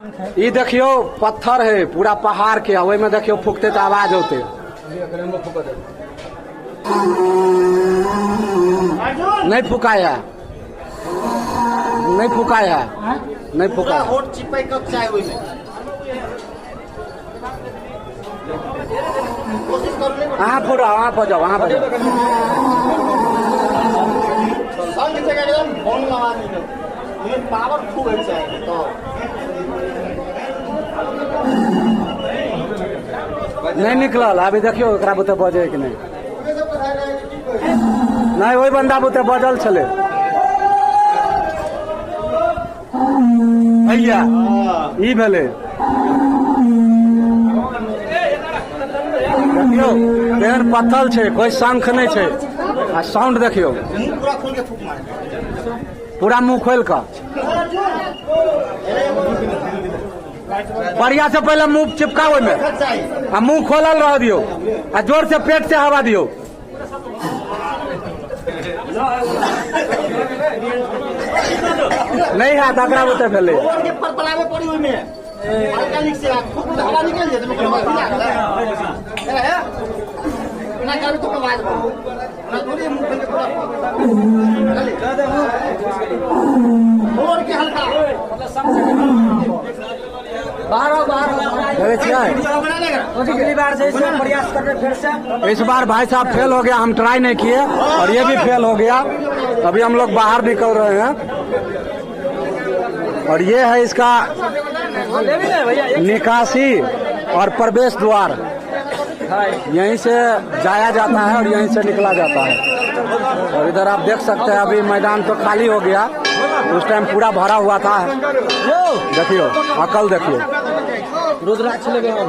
ई देखियो पत्थर है पूरा पहाड़ के, ओहि में देखियो फूकते तो आवाज होते। नहीं फुकाया, नहीं फुकाया, नहीं फुकाया। होठ चिपै कब चाहे ओहिमे कोशिश करू नहीं। अहाँ फुटाओ, अहाँ पर जाओ, अहाँ पर जाओ। संग जगह एकदम बम आवाज निकल, लेकिन पावर खूब है चाहिए तो नहीं निकलल। अभी देखियो एकरा बुते बजे कि नहीं। नहीं, ओहि बंदा बुते बजल छलै भैया। ई भेलै, देखियो तेहन पत्थर छै, कोई शंख नहीं छै। आ साउंड देखियो, मुंह पूरा खोल के फूक मारे, पूरा मुंह खोल कऽ बढ़िया से पहले मुंह चिपकाओ ओहिमे आ मुंह खोलल रह दियो आ जोर से पेट से हवा दियो। नहीं है तकरा बुते भेलै। गोबर के फड़फड़ाबे पड़ी ओहिमे हल्का निक से खूब हवा निकल जेतै, ओकर आवाज नहीं है ना करबे तो आवाज ना थोड़ी मुंह खोल के पूरा गोबर के हल्का देखै छियै? अगली बार से इसमें प्रयास करके फिर से। इस बार भाई साहब फेल हो गया, हम ट्राई नहीं किए और ये भी फेल हो गया। अभी हम लोग बाहर निकल रहे हैं और ये है इसका निकासी और प्रवेश द्वार। यहीं से जाया जाता है और यहीं से निकला जाता है। और इधर आप देख सकते हैं, अभी मैदान तो खाली हो गया, उस टाइम पूरा भरा हुआ था। देखियो अकल, देखियो। रुद्राक्ष लेबे हम।